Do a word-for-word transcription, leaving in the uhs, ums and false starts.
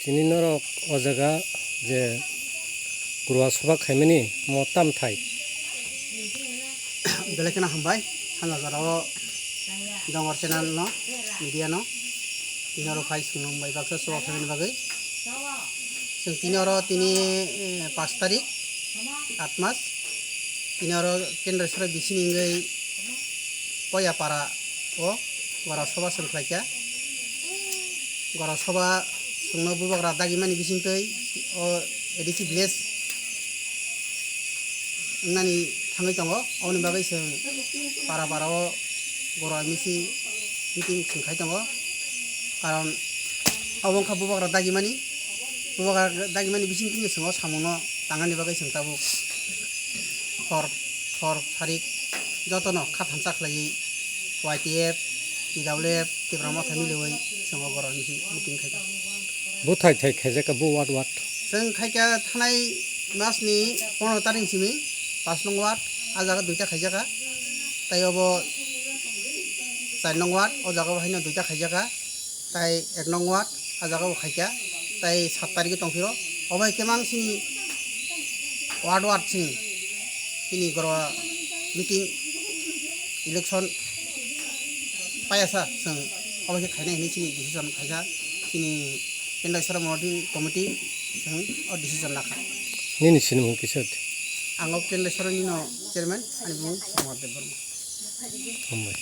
Tini norok o jaga je Gurwa Sobha khaimani mo tam thai? Belai kheno hambai, hanja jora o Dongor channel no, media no. Tini oro phai swngnong bai baksa Sobha khaimani bagwi. Chwng tini oro tini, eh, pash tarik, aat mas. Tini oro Kendra Sora bisini wngwi Poya para o Gurwa Sobha chwng khlaikha. Gurwa Sobha chwngno bubagra dagimani bisingtwi o A D C village wngnani thangwi tongo. Oboni bagwi chwng para para o Gurwa misi meeting chwng khai tongo. Karon abo wngkha bubagra dagimani, bubagra dagimani bisingtwi chwng o samungno tangnani bagwi chwng tabuk hor, hor sarik jotono kha thansa khlaiwi Y T F, T W F, Tipra Motha miliwi chwng o Gurwa misi meeting khai tongo. Buthai thai khaijak kha bo ward ward. Chwng khaikha thanai masni pondro tarik simi pash nong ward, a jaga duita khaijak kha. Tai obo char nong ward, o jaga bo haino duita khaijak kha. Tai ek nong ward, a jaga bo khaikha. Tai saat tarik tongphiro. Obo hai khe mang sini ward ward sini, sini Gurwa meeting election payasa chwng obo khe khaina hinwi chini decision khaikha, chini Kendra Sora Monitoring Committee chwng o decision lakha. Nini sinimung kisa di? Ang o Kendra Sora nino chairman, ani bumung Somar Debbarma. Hambai.